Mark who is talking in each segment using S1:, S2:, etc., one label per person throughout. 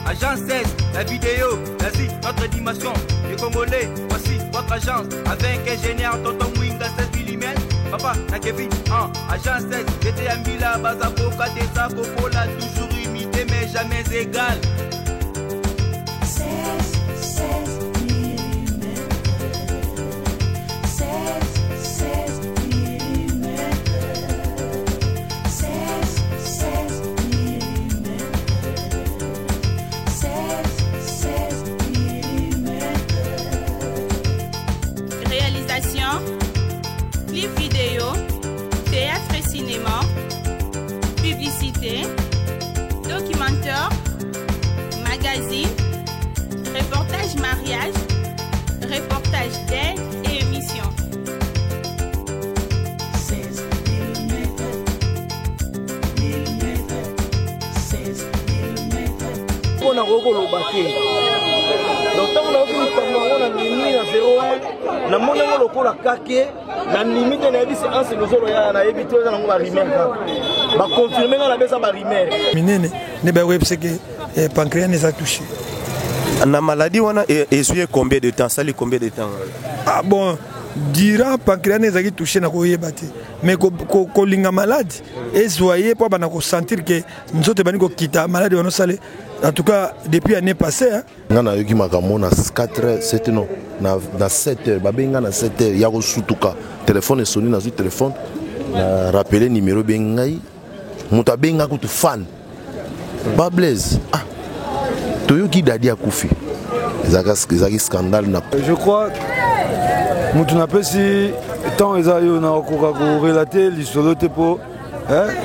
S1: Agence 16, la vidéo, l'Asie, notre dimension. Les Congolais, voici votre agence. Avec ingénieur Tonton Mwinga 16 mm. Papa, na Kevin, 1, agence 16, j'étais à Mila, Bazaboka, Tessa, Popola, toujours imité mais jamais égal.
S2: 16, 16 mm. 16, 16 mm. 16, 16 mm. 16, 16 mm.
S3: Réalisation, clip vidéo, théâtre et cinéma, publicité, documentaire, magazine, reportage mariage, reportage d'aide et émission.
S2: 16 mm. Mm. 16 mm.
S4: Mpo nakoki koloba te. Donc ntango nayoki likambo yango na minuit na 01, namoni yango lokola kake, nandimi te, nayebi se anse lozolo ya nayebi te, eza nango barumeur kaka baconfirme nga nabesa barumeur
S5: minene nde bakoyebisa ke eh, pancréas eza touché.
S6: Na maladie wana ezwi ye combien de temps, asali combien de temps?
S5: Ah bon, durant pancréas ezalaki touché, nakoyeba te, mais kolinga malade ezwa ye mpo abanda kosentir ke nzoto ebandi kokita, malade wana osale en tout cas depuis année passée, hein.
S7: Nga nayoki makambo na 4 heures, 7, non, na 7 heures babengi nga. Na 7 heures ya kosutuka, telefone esoni, nazwi telefone, na rappeler numéro ebengi ngai. Moto abengi nga kutu fan ba Blaise. Ah, toyoki Dadi akufi, ezalaki scandale na
S8: Je crois motu napesi ntango eza yo nakoka korelate lisolo te, mpo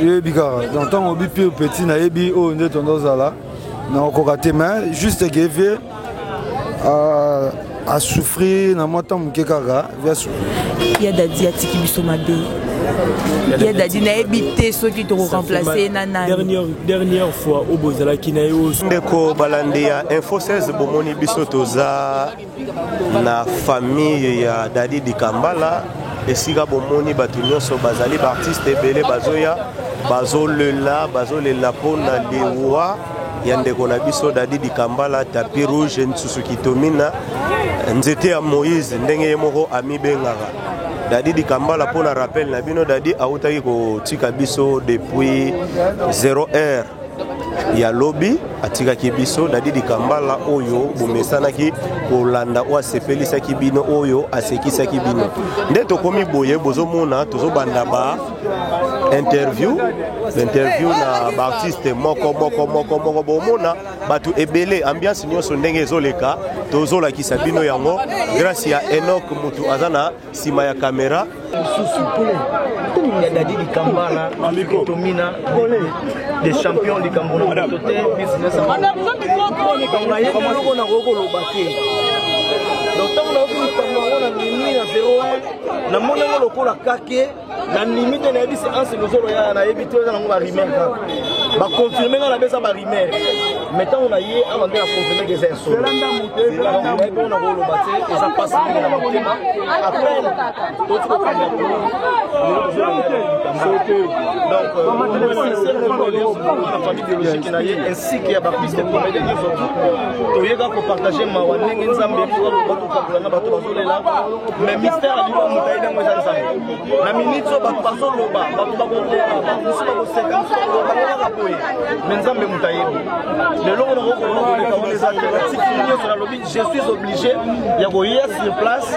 S8: yoyebi kaka. Donc ntango obi pire petit, nayebi oyo nde tondozala, nakokoka te, mais juste ke vie asouffrir na mwa ntango moke kaka, vie asouffrir.
S9: Ya Dadi atiki biso mabe. Ya Dadi, nayebi te soki tokoremplace ye na nani.
S10: Dernière fois oyo bozalaki na ye oyo?
S6: Ndeko balandi ya Info 16, bomoni biso toza na famille ya Dadi Dikambala, esika bomoni bato nyonso bazali, baartiste ebele bazoya, bazolela, bazolela mpona liwa ya ndeko na biso Dadi Dikambala, tapis rouge, Nsusu Kitomina, nzete ya Moïse, ndenge ye moko amibengaka, Dadi Dikambala. Mpona rappel na bino, Dadi autaki kotika biso depuis 0 heure ya lobi. Atikaki biso Dadi Dikambala oyo bomesanaki kolanda, oyo asepelisaki bino, oyo asekisaki bino. Nde tokomi boye, bozomona tozobanda ba interview, interview na baartiste moko moko moko moko. Bomona bato ebele, ambiance nyonso ndenge ezoleka, tozolakisa bino yango grâce ya Enoch, mutu aza na nsima ya kamera.
S4: Lisusu ya Dadi Dikambala Tomina des champions, likambo na moto te, business. Donc nayebi eloko nakoki koloba te. Donc ntango nayoki likambo yango na minuit na 01, namoni yango lokola kake, nandimi te, nayebi se anse lozolo ya nayebi te, eza nango barumeur kaka baconfirme nga nabesa barumeur, mais ntango na ye awa nde naconfirme ke eza ya solo. Nayebi mpo nakoloba te, eza mpasi mingi na motema. Après toti kokanga donc na famille biologique na ye ainsi que ya baartiste comédien nyonso, toyeka kopartage mawa ndenge Nzambe moko aloba tokabola na bato bazolela. Mais mystère ya liwa, moto ayebi yango eza Nzambe. Na minute oyo bato bazoloba, bato bakolela, bato mosusu bakoseka, mosusu bakoloba boye, mais Nzambe moto ayebi. Lelo ngo nakokoloba koleka wana eza te. Natiki nyonso, nalobi je suis obligé ya koya sur place.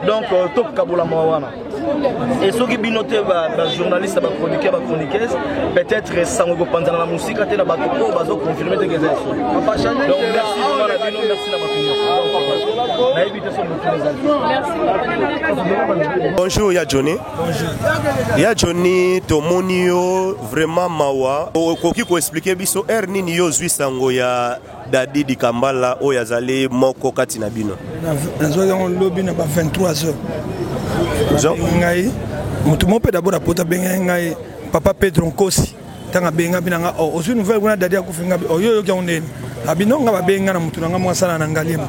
S4: Donc tokabola mawa wana. Et soki bino te, bajournaliste, bachroniqueur, bachroniqueuse, peut-être sango ekopanzana na mosika te na bato oyo bazoconfirme te ke eza ya solo. Donc merci vraiment na bino, merci na bato nyonso. Nayebi te so motu ezali.
S6: Bonjour ya Johnny. Ya Johnny, tomoni yo vraiment mawa. Okoki koexplike biso heure nini yo ozwi sango ya Dadi Dikambala oyo azali moko kati na bino?
S5: Nazwaki yango lobi na ba 23 heures. Ngai motu moko mpe d'abord apota abengaki ngai, papa Pedro Nkosi. Ntango abenga mpe na nga, oh, ozwi nouvelle kuna Dadi akufi? Nga oyo oyoki yango ndeni? Abi no, nga babenga na motu na nga moko asala na Ngaliema.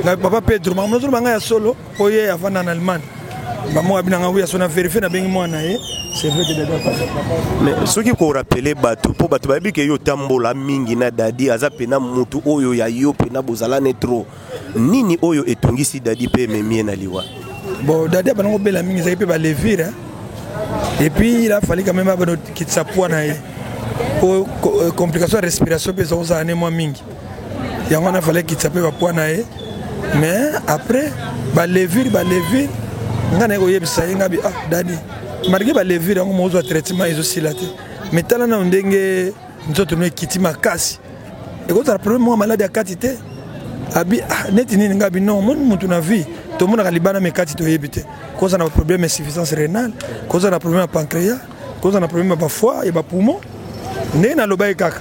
S5: Ngai papa Pedro, makambo nazoloba ngai ya solo, oyo ye avanda na Allemagne. Bamoko abi nanga wuya so na vérifie, nabengi mwana na ye, c'est vrai que Dadi akufi.
S6: Mais soki korapele bato, mpo bato bayebi ke yo otambola mingi na Dadi, aza mpena motu oyo ya yo mpena bozala ne trop. Nini oyo etungisi Dadi mpe ememi ye na liwa?
S5: Bon, Dadi abanda kobela mingi, ezalaki mpe balevire, et puis il a fallu quand même abanda kokitisa poids na ye po complication ya respiration mpe ezakozala ne mwa mingi. Yango wana fallait kitisa mpe bapoids na ye. Mais après balevire, balevire, ngai naye koyebisa ye, ngai bi: "Ah Dadi, malgré balevire yango, mozwa traitement ezosila te, mais tala nano ndenge nzoto no ekiti makasi, ekozala problème mwa maladi ya kati te?" Abi: "Ah, neti nini?" Ngai bi: "Non, omoni mutu na vie tomonaka libanda, me kati toyebi te. Kozala na baproblème insuffisance rénale, kozala na problème ya pancréas, kozala na problème ya bafoie, ya bapoumon." Ndenge nalobaki kaka,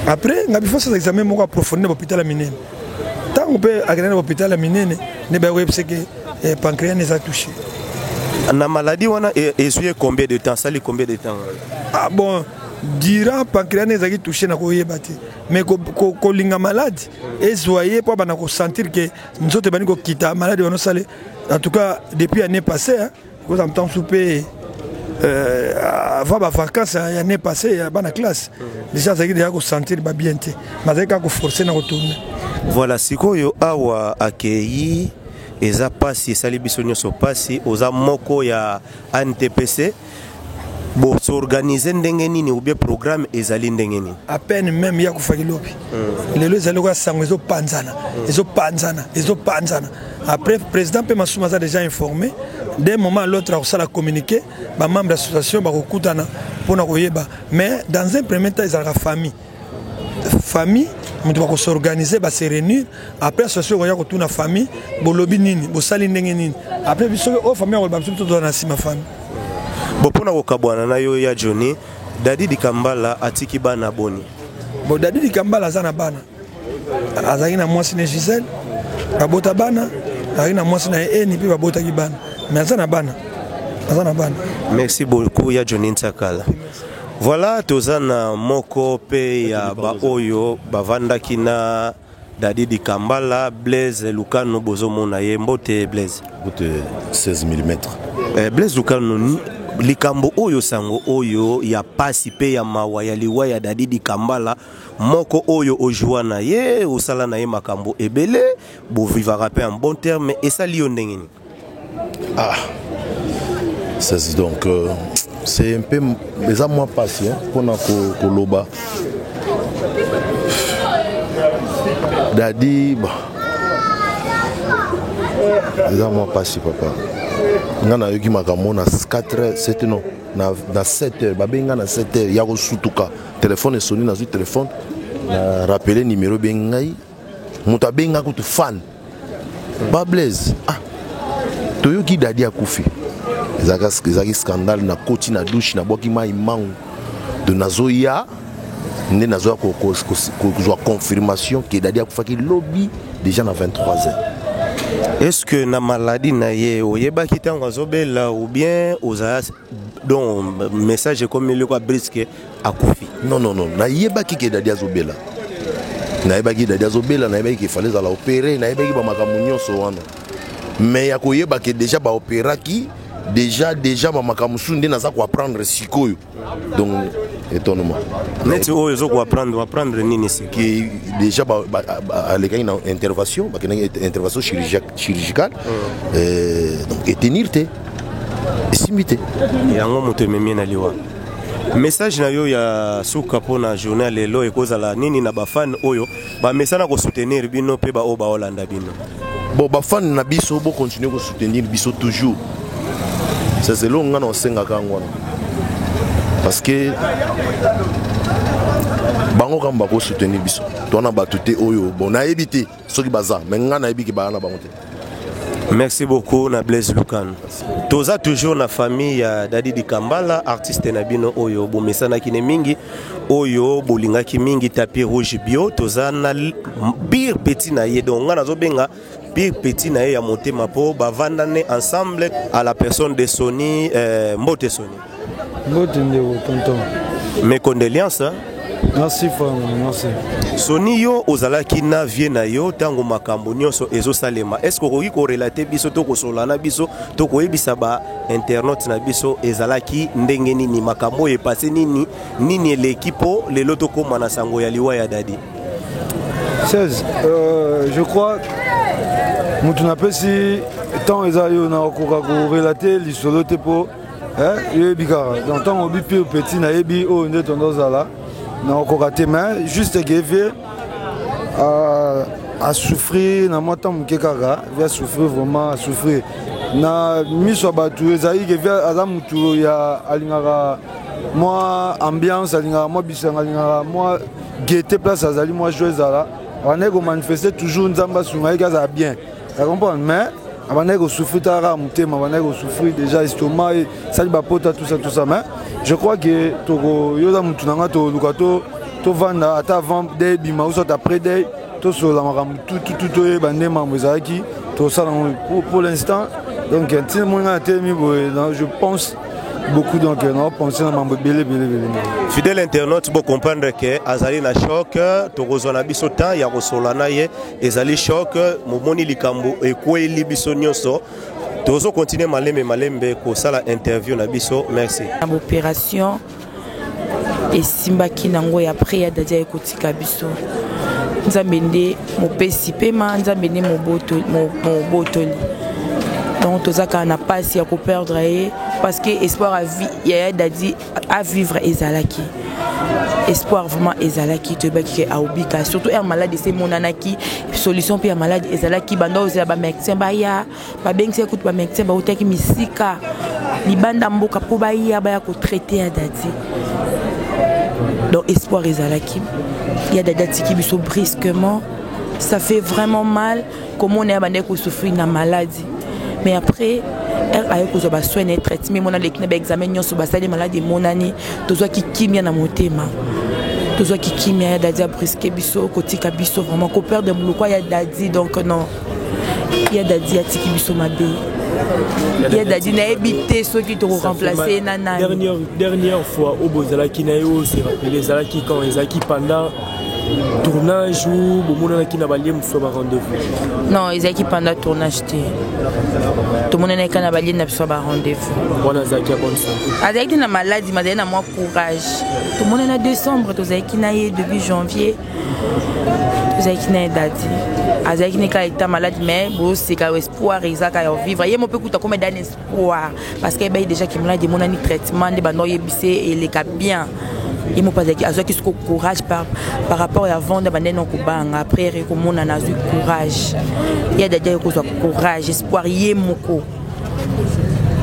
S5: après ngai bifo sasa examen moko approfondi na bahôpital ya minene. Ntango mpe akendaki na bahôpital ya minene, nde bayokoyebisa ke pancréas eza touché.
S6: Na maladie wana ezwi ye combien de temps? Asali combien de temps?
S5: Ah bon, durant pancréas nde ezalaki touché, na koyeba te, mais kolinga maladi ezwa ye mpo abanda kosentir ke nzoto ebandi kokita, maladi wana osale. En tout cas depuis année passée, hein, kozala motango mosusu mpe avant bavacance ya année passée ya bana classe, déjà azalaki déjà kosentir babien te, mais azalaki kaka koforce na kotourne.
S6: Voilà, sikoyo awa akei, eza mpasi, esali biso nyonso mpasi. Oza moko ya ANTPC, bosorganize ndenge nini ou bien programme ezali ndenge nini?
S5: À peine même ya kufaki lobi, lelo ezali lokola sango ezopanzana, ezopanzana, ezopanzana. Après, président mpe Masumu aza déjà informé. D'un moment à l'autre akosala communiqué, bamembre ya association bakokutana mpona koyeba. Mais dans un premier temps ezalaka famille, famille moto bakosorganize, base réunir. Après, association ekoya kotuna famille: bolobi nini, bosali ndenge nini? Après, soki oyo famille akoloba, biso tozala na nsima famille.
S6: Bo mpona kokabwana na yo ya Johnny, Dadi Dikambala atiki bana boni?
S5: Bon, Dadi Dikambala aza na bana. Azalaki na mwasi na Gisele, babota bana. Azalaki na mwasi na ye Eni mpe babotaki bana. Mais aza na bana, aza na bana.
S6: Merci beaucoup ya Johnny Ntsakala. Voilà, toza na moko mpe ya baoyo bavandaki na Dadi Dikambala, Blaise Lukano, bozomona ye. Mbote Blaise.
S7: Mbote 16 mm.
S6: Blaise Lukano, likambo oyo, sango oyo ya pasi mpe ya mawa ya liwa ya Dadi Dikambala, moko oyo ojua na ye, osala na ye makambo ebele, bovivaka mpe en bon terme, esali yo ndenge nini?
S7: Ah, ça c'est donc c'est un peu, eza mwa pasi mpona koloba. Dadi, bon, eza mwa pasi papa. Nga nayoki makambo na 4 heures 7, non, na 7 heures. Babengi nga na 7 heures ya kosutuka, telefone esoni, nazwi telefone, na rapele numéro ebengi ngai. Moto abengi nga kutu fan ba Blaise: "Ah, toyoki Dadi akufi." Ezalaki scandale. Nakoti na douche, nabwaki mai mangu, donc nazoya nde nazoya kozwa confirmation ke Dadi akufaki lobi déjà na 23 heures.
S6: Est-ce que na maladie na ye oyebaki ntango azobela ou bien ozala donc message ekomi eloko brusque, akufi?
S7: Non, non, non, nayebaki ke Dadi azobela, nayebaki Dadi azobela, nayebaki ke fallait ezala opéré, nayebaki bamakambo nyonso wana. Mais ya koyeba ke déjà baopéraki déjà, déjà bamakambo mosusu nde naza koapprendre sikoyo, donc étonnement.
S6: Neti oyo ozo koapprendre, apprendre nini sika?
S7: Ke déjà alekaki na intervention, bakendaki intervention chirurgicale, donc etenir te, esimbi te.
S6: Yango moto ememi na liwa. Message na yo ya suka mpona journée ya lelo ekozala nini na bafane oyo bamesana kosoutenir bino mpe baoyo baolanda bino?
S7: Bon, bafane na biso, bocontinue kosoutenir biso toujours. Ça c'est eloko nga na osengaka yango wana, parce que bango kaka bakosoutenir biso. Towana bato te oyo, bon, nayebi te soki baza, mais nga nayebi ke baya na bango te.
S6: Merci beaucoup na Blaise Lukan. Toza toujours na famille ya Dadi Dikambala, artiste na bino oyo bomesanaki ne mingi, oyo bolingaki mingi, tapis rouge bio. Toza na pire petit na ye, donc nga nazobenga pire petit na ye ya motema mpo bavanda ne ensemble, à la personne de Sony. Mbote Sony.
S8: Mbote ndeko tonton.
S6: Mes condoléances, hein?
S8: Merci frère, merci.
S6: Soni yo ozalaki na vie na yo ntango makambo nyonso ezosalema. Est-ce que okoki korelate biso to kosolola na biso to koyebisa ba internaute na biso ezalaki ndenge nini, makambo oyo epase nini, nini eleki mpo lelo tokóma na sango ya liwa ya Dadi?
S8: 16 je crois moto napesi temps eza yo nakokoka korelate lisolo te mpo yo oyebi kaka donc ntango obi pire petit nayebi oyo nde tondo ozala nakokoka te mais juste ke vie asouffrir na mwa ntango moke kaka vie asouffrir vraiment asouffrir na miso ya bato ezali ke vie aza motu ya alingaka mwa ambiance, alingaka mwa bisanga, alingaka mwa gaieté, place azali mwa joie ezala, abandaki komanifeste toujours. Nzambe asunga ye ke azala bien ya comprendre, mais abandaki kosouffrir taka kaka motema, abandaki kosouffrir déjà estomac esali bapota, tout ça, tout ça. Mais je crois que toko yo oza motu na nga, toluka tovanda ata avant deuil ebima ou soit après deuil, tosolola makambo tututu, toyeba nde makambo ezalaki, tosala yango. Pour l'instant donc ntina moni nga natelemi boye, je pense beaucoup, donc naopense na mambo ebele ebele ebele.
S6: Fidèle internaute, bocomprendre ke azali na choc. Tokozwa na biso temps ya kosolola na ye. Ezali choc, momoni likambo ekweli biso nyonso. Tozokontinue malembe malembe kosala interview na biso. Merci.
S9: Na baopération esimbaki nango ya après ya Dadi aye kotika biso. Nzambe nde mopesi pema, Nzambe nde mobotoli. Donc toza kaka na mpasi ya koperdre ye parce que espoir à vie ya Dadi à vivre ezalaki, espoir vraiment ezalaki. Toyebaki ke aobika, surtout aire malade ese emonanaki, solution mpe ya malade ezalaki. Banda ozela bamédecin baya, babengisi kutu bamédecin bautaki misika libanda mboka mpo baya kotraite ya Dadi. Donc espoir ezalaki. Ya Dadi atiki biso brusquement, ça fait vraiment mal komona ya bandaki kosouffrir na maladie. Mais après ere aye kozwa basoin na ye, traitement emona, leki na baexamen nyonso basali, maladi emonani, tozwaki kimia na motema, tozwaki kimia. Ya Dadi abrusque biso kotika biso, vraiment koperdre molokwa ya Dadi. Donc non, ya Dadi atiki biso mabe. Ya Dadi, nayebi te soki tokoremplace ye na nani.
S10: Dernière fois oyo bozalaki na ye, oyo se rappele, ezalaki quand? Ezalaki pendant tournage ou bomonanaki na balie mosusu ya barendez-vous?
S9: Non, ezalaki pendant tournage te. Tomonanaki kaka na balie na biso ya barendez-vous.
S10: Wana azalaki ya bonne santé?
S9: Azalaki te na maladi, mais azalaki na mwa courage. Tomonani na décembre, tozalaki na ye début janvier, tozalaki na ye. Dadi azalaki ne kaka état malade, mais boseka, espoir ezaka ya vivre. Ye mo mpe kuta koma dan espoir parce que ebai déjà ke maladi emonani, traitement nde banda oyebise eleka bien. Ye mo mpe azalaki, azwaki siko courage par rapport ya vente bande na kobanga. Après ere komonana, azwi courage. Ya Dadi aye kozwa courage, espoir ye moko,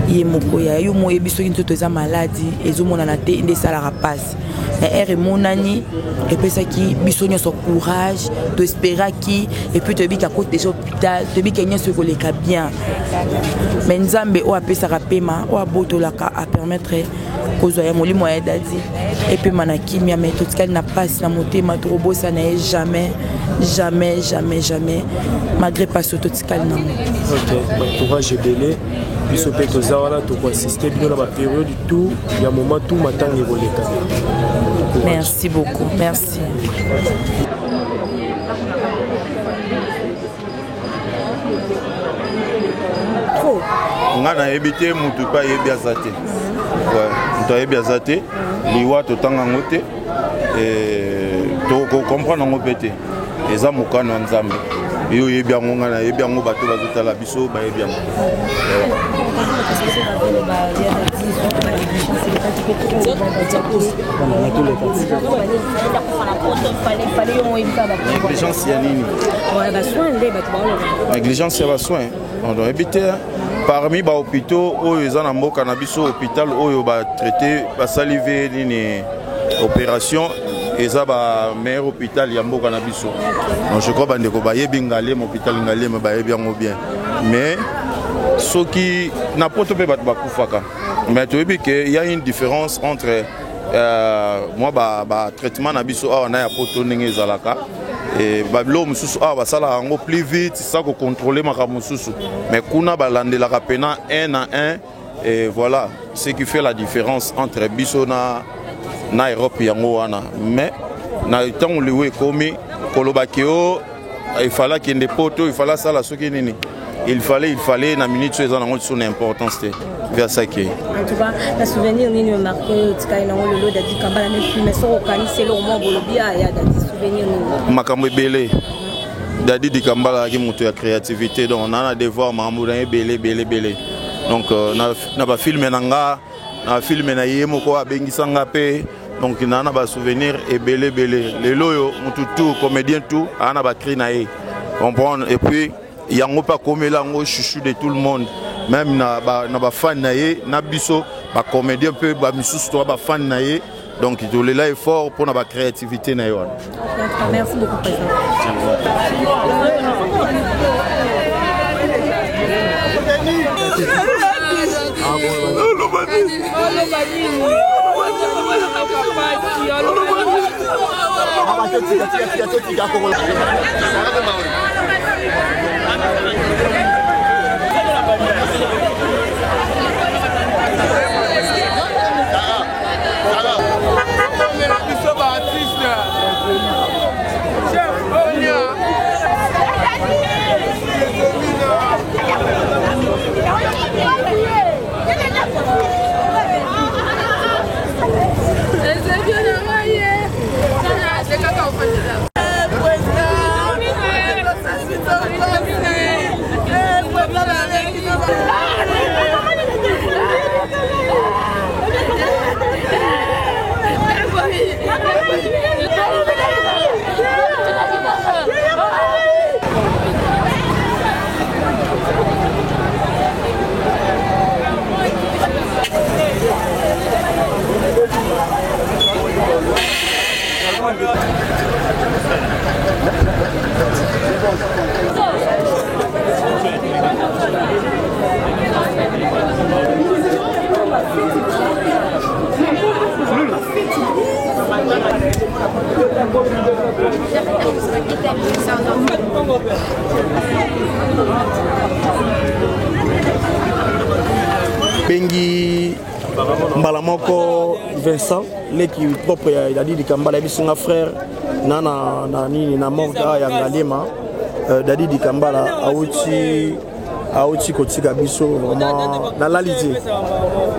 S9: ye moko ya yo mo oyebi soki nzoto eza maladi ezomonana te nde esalaka mpasi. Mais ere emonani, epesaki biso nyonso courage, toesperaki et puis toyebi akoti déjà hôpital, toyebi ke nyonso ekoleka bien. Mais Nzambe oyo apesaka pema, oyo abotolaka, apermettre kozwa ya molimo ya Dadi epema na kimia. Mais totikali na mpasi na motema, tokobosana ye jamais, jamais, jamais, jamais, malgré mpasi oyo totikali nango.
S10: Ok, courage ebele. Biso mpe toza wana, tokoassiste bino na bapériode tout ya moment tout matanga ekoleka.
S9: Merci beaucoup, merci.
S11: Nga nayebi te, mutu mpe ayebi aza te. Moto ayebi aza te. Liwa totanga yango te, tokocomprendre yango mpe te. Eza mokano ya Nzambe. Yo oyebi yango, ngai nayebi yango, bato bazotala biso bayebi yango. Négligence ya nini? Négligence ya basoin, oyebi te. Parmi bahôpitaux oyo eza na mboka na biso, hôpital oyo batraite, basali ve nini, opération, eza ba meilleur hôpital ya mboka na biso. Donc je crois bandeko bayebi Ngaliema, hôpital Ngaliema, bayebi yango bien. Mais soki na poto mpe bato bakufaka, mais toyebi ke y a une différence entre mwa batraitement na biso awa na ya poto ndenge ezalaka. Babiloko mosusu awa basalaka yango plus vite sa kocontrôle makambo mosusu, mais kuna balandelaka pena un na un. Et voilà ce qui fait la différence entre biso na Europe, yango wana. Mais Na ntango liwa ekomi, koloba ke o il fallait akende poto, il fallait asala soki nini, il fallait na minute oyo eza nango lisusu na importance te vers ça ke.
S12: En tout cas, na souvenir nini omarqué, otikali nango lelo Dadi Kambala na film? Soki okanisi eloko moko, bolobi ya Dadi, souvenir nini?
S11: Makambo ebele. Dadi Dikambala azalaki moto ya créativité, donc na devoir makambo na ye ebele ebele ebele. Donc na bafilme na nga, na filme na ye moko abengisa nga mpe. Donc na basouvenir ebele ebele. Lelo oyo motu tout, comédien tout aa na bacri na ye, comprendre. Et puis yango mpe akomela yango chouchou de tout le monde, même na bafan na ye, na biso bacomédien mpe bamisusu toa bafan na ye. Donc tolela effort mpona bacréativité na ye wana.
S12: Merci beaucoup, président.
S1: Biso baartiste, chef Onia.
S4: Bengi mbala moko Vincent, leki propre ya Dadi Dikambala, yebisi nga: frère, na nini, na morgue awa ya Ngaliema, Dadi Dikambala auti kotika biso. Vraiment nalali te,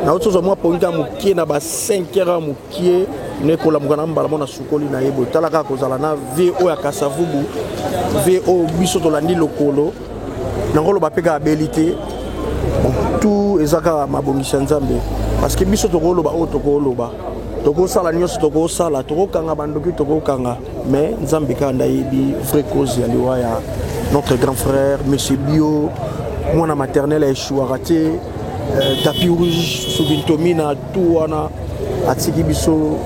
S4: nauti ozwa mwa pongi ya mokie na ba 5 heures ya mokie, nekolamuka na mbala mo na sukoli na ye boye. Tala kaka kozala na vie oyo ya Kasavubu, vie oyo biso tolandi lokolo nango, oloba mpe kaka abeli te. Bon, tout eza kaka mabongisi ya Nzambe, parce que biso tokoloba oyo tokoloba, tokosala nyonso, tokosala, tokokanga bandoki, tokokanga, mais Nzambe kaka nde ayebi vraie cause ya liwa ya notre grand frère, monsieur Bio, mwana maternel aeshuwaka te, tapis rouge, soki ntomina tout wana. Atiki biso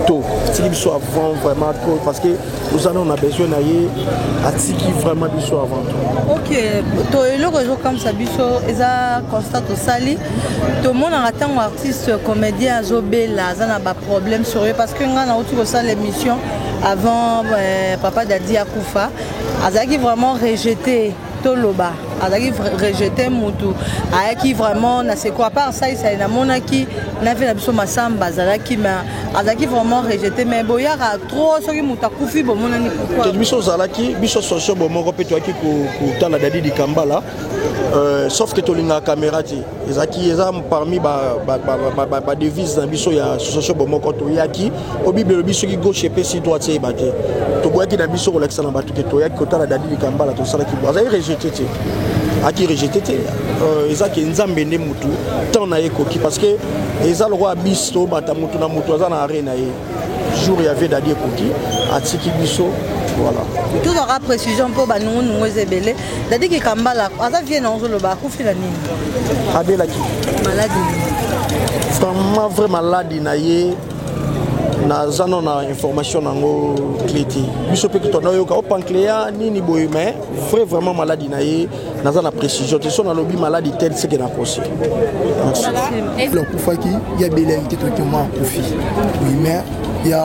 S4: tôt, atiki biso avant, vraiment trop, parce que toza nano na besoin na ye. Atiki vraiment biso avant tout.
S13: Ok, to eloko ezokamwisa biso eza constat tosali, tomonaka ntango artiste comédien azobela, aza na baproblème sérieux, parce que ngai nauti kosala émission avant papa Dadi akufa, azalaki vraiment rejeté. Toloba azalaki rejeté, mutu ayaki vraiment na seko à part Saisai, namonaki na vie na biso Masamba azalaki, mais azalaki vraiment rejeté. Mais boyaka trop soki moto akufi, bomonani, pourquoi?
S4: Biso ozalaki biso socio bomoko mpe toyaki kotala Dadi Dikambala, sauf que tolingaka caméra te. Ezalaki, eza parmi badevise na biso ya association bomoko. Toyaki o Bible elobi soki gauche epesi, droite eyeba te. Toboyaki na biso kolakisa na bato ke toyaki kotala Dadi Dikambala. Tosalaki bo azali rejeté te, aki rejeté te. Eza ke Nzambe nde mutu temps na ye ekoki, parce que eza lokola biso tobata mutu na mutu aza na arrêt na ye. Jour ya vie Dadi ekoki, atiki biso, voilà.
S13: Tozwaka précision mpo banungunungu eza ebele. Dadi Kikambala aza vie na ozoloba, akufi na nini?
S4: Abelaki.
S13: Maladi?
S4: Vraiment vrai maladi na ye, naza no na information nango clé te. Biso mpe tona oyoka o pancréas nini boye, mais vrai vraiment maladi na ye, naza na précision te. So nalobi maladi tel, seke nakosi.
S14: Merci. Akufaki ya belaki te, toki mwa akufi, oui, mais ya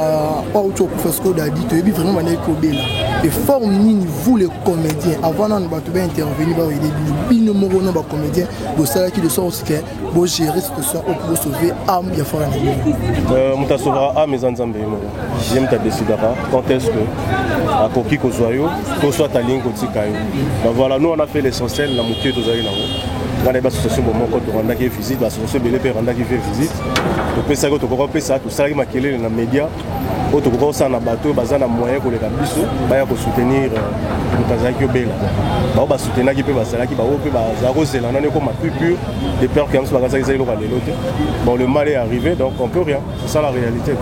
S14: oyo auti okufa sikoyo, Dadi, toyebi vraiment bandaki kobela. Effort nini vous les comédiens, avant nanu bato baintervenir, baoyede bino, bino moko na bacomédien bosalaki de sorte que bogérer situation oyo po bosauve âme ya frère na bino?
S6: Moto asovaka âme eza Nzambe ye moko. Ye moto adecidaka quand est ce que akoki kozwa yo to soit alingi kotika yo. Donc voilà, nous on a fait l'essentiel na moke tozali nango. Ngai nayebi association bomoko torandaki ye visite, baassociation ebele mpe erandaki vie visite. Topesaki oyo tokoka kopesa, tosalaki makelele na média oyo tokoka kosala na bato oyo baza na moyen koleka biso baya kosoutenir moto azalaki obela. Bao basoutenaki mpe bazalaki, baoyo mpe bazala kozela nani ekoma plus pur de peur que yango bakasaki eza eloko ya lelo te. Bon, le mal est arrivé, donc on peut rien, c'est ça la réalité.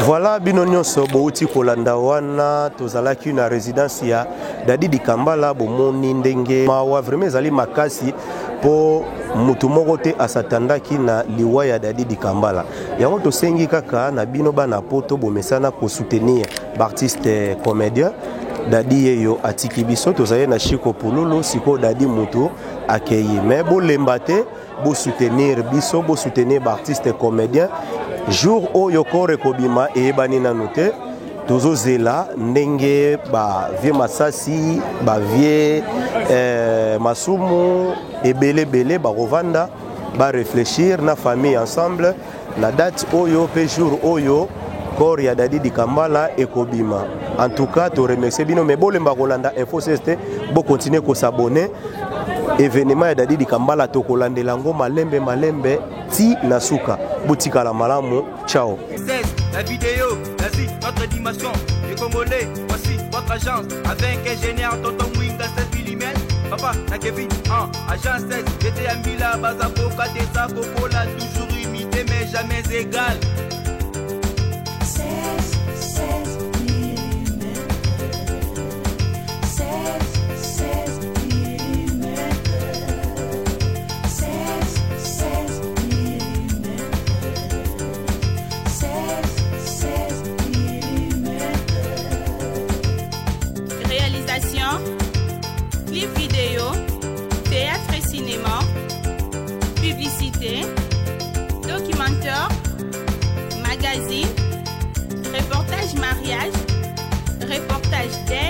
S6: Voilà, bino nyonso bouti kolanda wana, tozalaki na résidence ya Dadi Dikambala. Bomoni ndenge mawa vraiment ezali makasi mpo motu moko te asatandaki na liwa ya Dadi Dikambala. Yango tosengi kaka na bino bana poto, bomesana kosoutenir baartiste comédien. Dadi yeyo atiki biso, tozali na Shiko Pululu, sikoyo Dadi mutu akei. Mais bolemba te, bosoutenir biso, bosoutenir baartiste comédien. Jour oyo kore ekobima eyebani nanu te. Tozozela ndenge bavie Masasi, bavie Masumu ebele ebele bakovanda barefléchir na famille ensemble na date oyo mpe jour oyo corps ya Dadi Dikambala ekobima. En tout cas toremercie bino, mais bolemba kolanda Info 16 te, bokontinue kosabone. Événement ya Dadi Dikambala tokolandela yango malembe malembe ti na suka. Botikala malamu, ciao.
S1: 16, la vidéo, l'Asie, notre dimension. Les Congolais, voici votre agence. Avec ingénieur Tonton Mwinga 16 mm. Papa, na Kevin, 1, agence 16. J'étais à Mbila, Bazaboka, Tessa, Coca, toujours imité, mais jamais égal.
S2: 16, 16 mm. 16, 16 mm. 16, 16 mm. 16, 16 mm.
S3: Réalisation, clip vidéo, théâtre et cinéma, publicité, documentaire, magazine, reportage mariage, reportage d'aide.